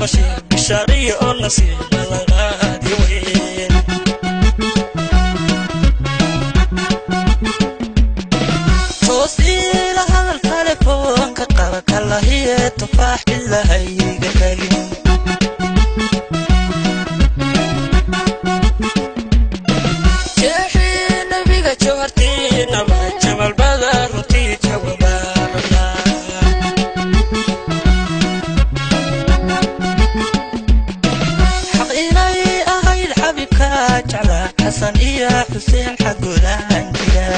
Bashiir bishaariyo oo nasiib ballanqaadi weyn. Toos ila hadal, telefoonka qaba, kalahiye tufaax ilahayga tagin. Jeexii nabiga jawhartiinaba jamalbada runtii jawabaarabnaa. Xaq inay ahayd xabiibka jeclaa, Xasan iyo Xuseen xaggoodaan jira.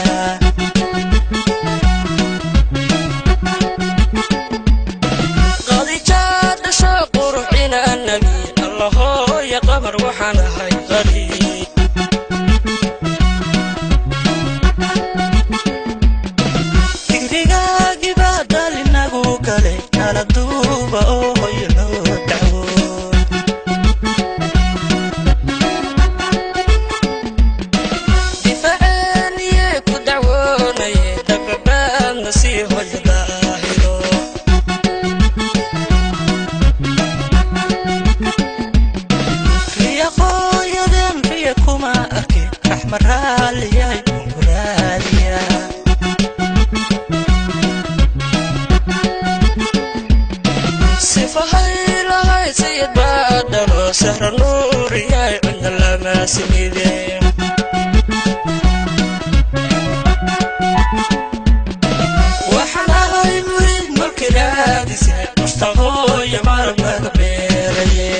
Qadijaa dhasho quruxina nabi Allahooya, qamar waxaan ahay qariib. Digrigaagiibaa dalinagu galay, kala duuba oo hoyo loo dacwo. Difaceeniye ku dacwoonaye dababaadna sii hoyo daahiro. Riya hooyadeen riya kuma arkin, raxma raalliyay unku raadiya. Sifahay lahayd sayid baa dhalo, sahra nuuriyay cidna lama simide. Waxaan ahay muriid mulki raadise, mustaqooya marag laga beeraye.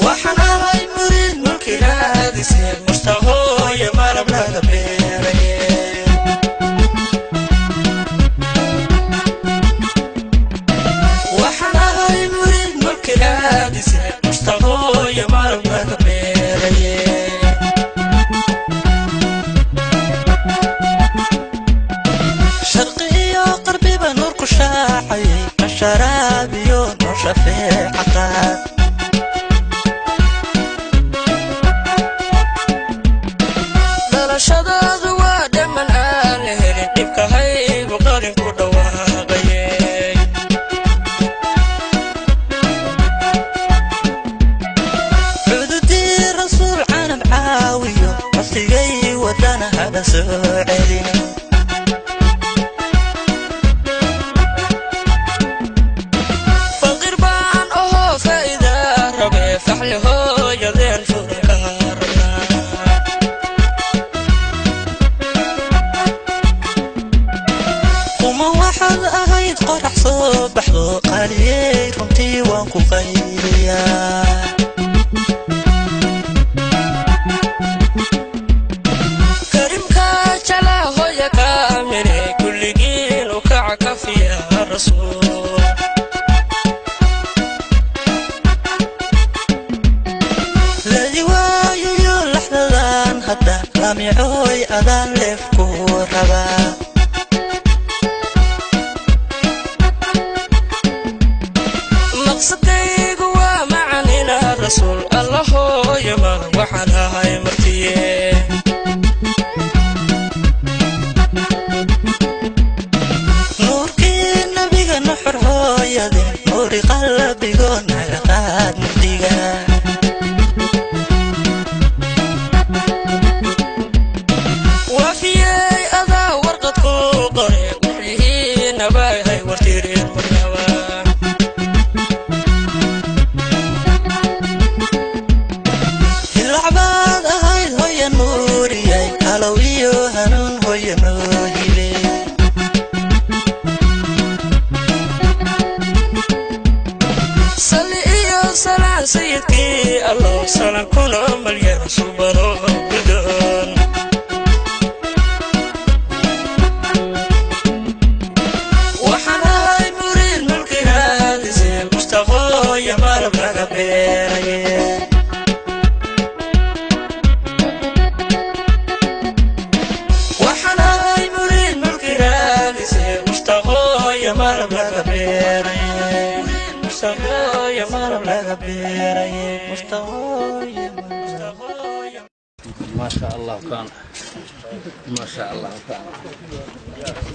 Waxaan ahay muriid mulki raadise, mustaqooya malab laga beeraye. Waxaan ahay muriid mulki raadise, mustaqooya malab laga beeraye. Sharqi iyo qarbiba nuurku shaacayay, masharaabiyo noo shafeeca qaad. Dhalashadaadu waa dhamman aan la helin, dhibka haygu qalin ku dhawaaqaye. Cududii rasuul canab caawiyo, codsigay wadana haba soo celin. Faqir baan ohoo faa'iida rabe, faxli hooyadeen furanka rabnaa. Kuma waxaad ahayd qorax soo baxdo, qaliyey runtii waan ku qayliyaa. Karimka jeclaa hooya kaamine, kulligiin u kaca kafiya rasuul. Ladi waayayo laxdadan hadda lamicooy adaan leefku rabaa. Maqsadkaygu waa macanina rasuul Allahooya, ma waxaan ahay martiye. Nuurkii nabiga nuxur hooyade, nuuri qalbigo naga qaad mugdiga. Waafiyey adaa warqad ku qore, wixiinabaahay wartirin marnaba. Hilacbaad ahayd hoya nuuriyay, halow iyo hanuun hoya noo hibe. Sali iyo salaan sayidkii Allow, salan kuna malyan subano gudoon. Mustaqooya malab laga beeraye mustaqooya. ما شاء الله كان ما شاء الله كان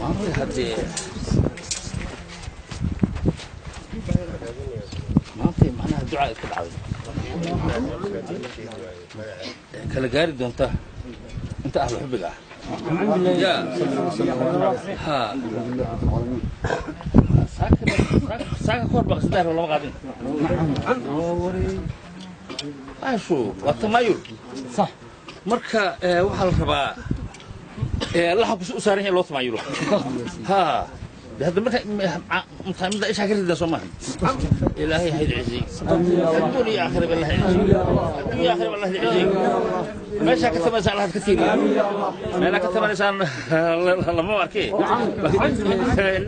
ما هو هدي ما في معناها دعاء كالعادة كلا قاري انت انت اهل حبك يا ها ساكن كور بقصدها ولا ما قاعدين شو والتمايل صح marka waxa la rabaa laxabku u saaran yahay loo tamaayulo ha hadda marka mutaamida isha ka rida Soomaa ilaahay hayd cizi adduun iyo aakhira billahi cizi adduun iyo aakhira billahi cizi meesha ka tamaysan Allah ka tiiriyo meesha ka tamaysan lama arkay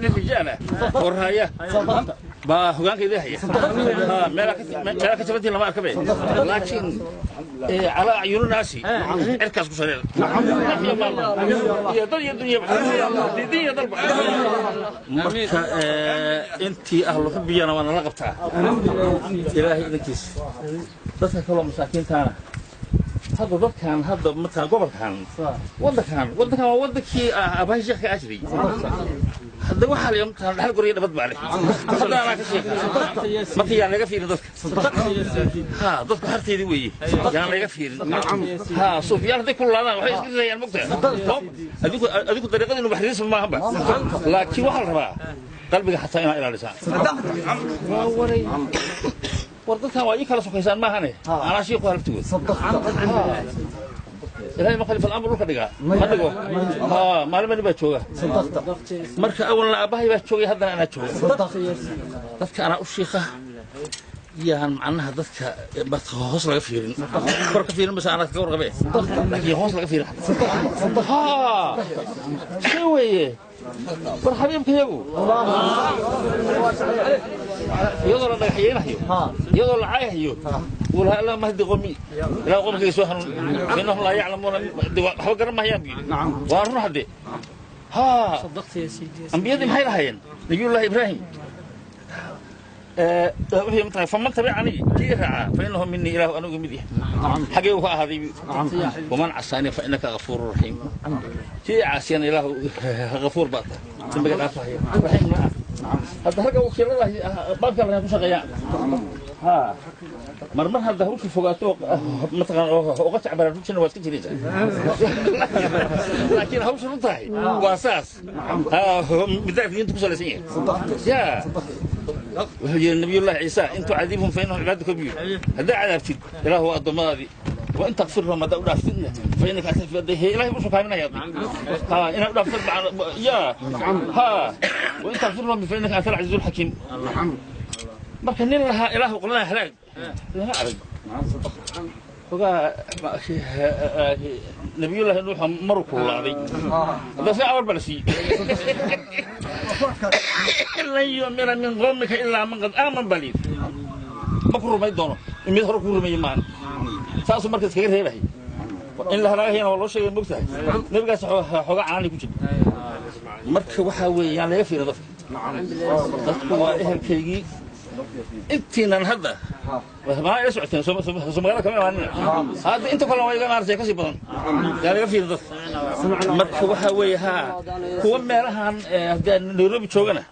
nin rijaala warhaya ba hogaanka idahaya ha meesha ka tabantiin lama arkabe laakiin على عيون الناس عركاس ku sareer iyo dad iyo dunya diin dalba marka intii ahlu xubiyana waan la qabtaa ilaahay idinkiis dadka kale masaakiintaana hadda dadkan hadda marka gobolkan wadankan waa wadankii abahay sheekha ajri hadda waxa la yimtaan hal guriga nabad baa leh hadda ana ka sheekha marka yaan laga fiirin dadka ha dadku harteedii weeye yaan laga fiirin ha suufiyaan haday kululaadaan waxay iska ridayaan mogtahay adigu dariiqadiinu baxriis maaha ba laakiin waxaa la rabaa qalbiga xataa inaa ilaalisaan waa waray war dadkan waa ii kala sokaysaan maahane anaa shiiku halaftigood ilaahay ma khalifa al-amr dhulka dhigaa ma dhigo ha maalin baa jooga marka awalna aabbahay baa joogay haddana anaa jooga dadka anaa u shiika yaan macnaha dadka hoos laga fiirin kor ka fiirin bas anaa ka warqabe laakiin hoos laga fiirin ha shay weeye war xabiibkayagu iyadoo la dhagaxyeynayo iyadoo la caayayo walaha alla mahdi qomi ilaa qomkayga soo hanuun innahum laa yaclamuuna waxba garan mahayaan buu yidhi waa run hadde ha ambiyadii maxay lahaayeen nabiyullaahi ibraahim wuxuu mataqaa faman tabicanii kii raacaa fa innahu minii ilaahu anigu mid yahay xaggee uu ka ahaaday waman casaanii fa innaka ghafuuru raxiim kii caasiyana ilaahu ghafuur baa tahay dembiga dhaafahaya raxiimna ah hadda halka wakiilada baabka la ku shaqeeyaan ha marmar hadda hawshu fogaato mataqaan uga jacbaraa rujina waa iska jiraysaa laakiin hawshu run tahay waa saas ha midaaf diinta ku salaysan yahay ya wuxuu yidhi nabiyullaahi ciisa in tucadibhum fa innahum cibaaduka buu yidhi haddaa cadaabtid ilaahu waa addoommadaadii وانت تغفر لهم هذا ودافتنا فانك انت هي الهي مش فاهمنا يا ها انا ودافت يا ها وانت تغفر لهم فانك انت العزيز الحكيم marka nin lahaa ilaahu qolana halaag lama arag ogaa nabiyullaahi nuux maruu kululaaday hadda si awal bala siiyey lan yu'mina min qawmika ilaa man qad aaman baliid ma ku rumay doono mid hore ku rumeeyey maahan saasuu marka iskaga reebahay in la halaagayana waa loo sheegay mogtahay nabigaas xoogaa canaani ku jira marka waxaa weeye yaan laga fiirin dadka dadku waa ehelkaygii intiinan hadda maa ila socoteen soo magaalada kama imaanina hadda inta kale waa iga imaanaysa kasii badan yaa laga fiirin dadka marka waxaa weeye haa kuwa meelahan haddii Nairobi joogana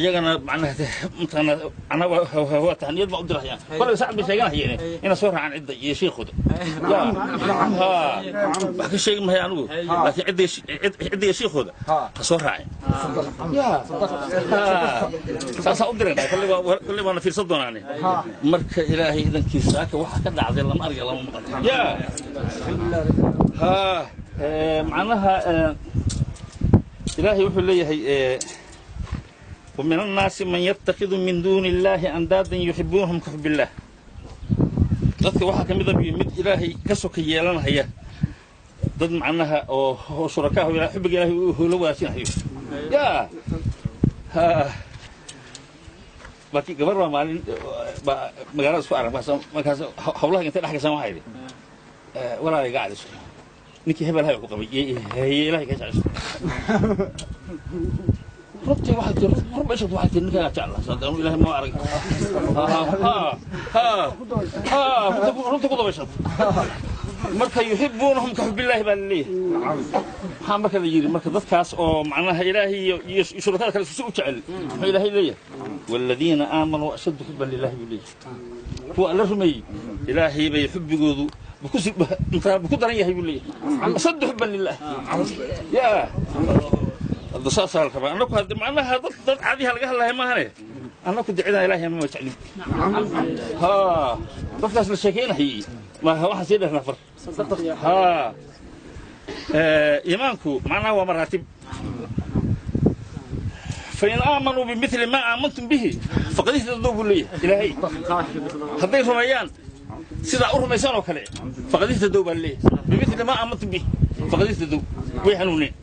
iyagana macnaha mataqaana macnaha waa tahniyad baan u dirahayaan kolay sacad bay sheeganahayeen inay soo raacaan cidda iyo shiikhooda yaa haa wax ka sheegi mahay anigu laakiin cidda iyo shiikhooda ha soo raaceen yaa saasaa u dirayna kolley waana fiirsan doonaane marka ilaahay idankiisa saaka waxa ka dhacday lama arga lama maqan yaa haa macnaha ilaahay wuxuu leeyahay ومن الناس من يتخذ من دون الله أندادا يحبونهم كحب الله dadka waxaa ka mid ah mid ilaahay ka soka yeelanaya dad macnaha oo shurakaha xubbiga ilaahay uu la wadaajinayo yaa ha markii gabar baa maalin magaalada isku arag markaas hawlaha intay dhex gashaan waxaa yidhi walaalay iga caliso ninkii hebel hay ku qabay ilaahay ka jecesho. Runtii waxay tiri, run bay sheegtay, waxay tiri ninkaan jeclaa saad anu Ilaahay ma arag. Ha ha ha, runta ku dabayshat. Marka yuxibuunahum ka xubbillaahi baa laleeyahay. Maxaa marka la yidhi? Marka dadkaas oo macnaha Ilaahay iyo shurakada kale isku u jecel, muxuu Ilaahay leeyahay? Waaladiina aamanuu ashaddu xubban lillahi buu leeyahay. Kuwa Alla rumeeyey Ilaahay bay xubbigoodu ku daran yahay buu leeyahay, ashaddu xubban lilah. Yaa hadda saasaa la rabaa. Annaku hadda macnaha dad caadiha laga hadlahay maahane, annaku ducadan Ilaahay ma jeclin. Ha dadkaas la sheekeynayay ma waxaan sii dheernaa far. Ha iimaanku macnaha waa maraatib. Fain aamanuu bimili maa aamantum bihi faqad ihtaduu buu leeyahay Ilaahay. Hadday rumeeyaan sidaa u rumaysaan oo kale, faqad ihtaduu baa leeyahay. Bimili maa aamantum bihi faqad ihtaduu, way hanuuneen.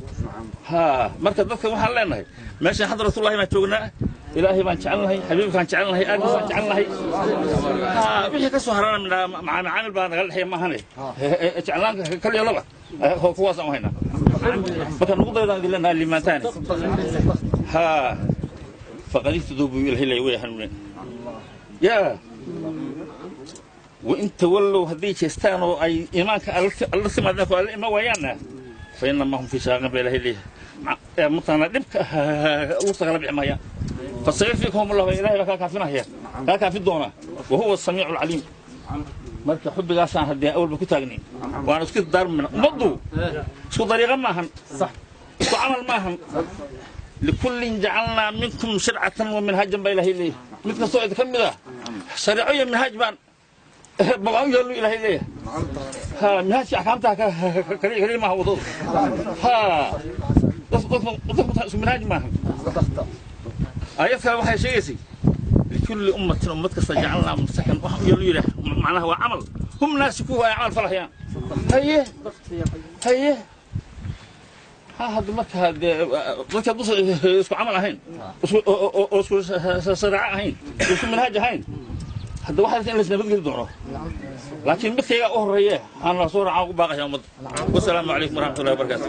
Ha marka dadka waxaan leenahay, meeshan xadratullahi baan joognaa, Ilaahay baan jecelnahay, xabiibkaan jecelnahay, aalkiisaan jecelnahay. Ha wixii ka soo harana macaamil baa nagala dhexeeya maahane, jeclaanka kaliyo laba kuwaasaan u haynaa. Marka nugu daydaan idin leenahay liimaantaane. Ha faqad ihtaduu buu Ilaahay leeyahay, way hanuuneen. Yaa wain tawallow, hadday jeestaan oo ay iimaanka Alla timaadaan oo Alla ima waayaanna, fa inamaa hum fii shaaqin baa Ilaahay leeyahay. Mataqaana dhibka lugta kala bixi maayaan. Fasayakfikahum Allah, Ilahay baa kaa kaafinaya, kaa kaafin doona, wa huwa asamiicu alcaliim. Marka xubbigaasaan haddii awalba ku taagnayn waana isku daarmina. Ummaddu isku dariiqo maahan, isku camal maahan. Likullin jacalnaa minkum shircatan wa minhaajan baa Ilaahay leeyahay. Mid kastoo idin ka mid ah shareeco iyo minhaaj baan baan u yeelnu Ilaahay leeyahay. Ha minhaajkii axkaamta kaliya maaha wadadu. Ha dadku isku minhaaj maahan. Aayad kale waxay sheegaysay likulli ummatin, ummad kasta, jacalnaa mansakan waxaan u yeelnu yidhaah, macnaha waa camal, hum naasikuhu, ay camal falahayaan. Haye haye, ha hadda marka dee dadka hadduusan isku camal ahayn oo isku shareeco ahayn, isku minhaaj ahayn, hadda waxaa in la isnabadgeli doono, laakiin midkaygaa u horreeye aan la soo raacaan ugu baaqaya ummadda. Wasalaamu calaykum waraxmatullahi wabarakaatu.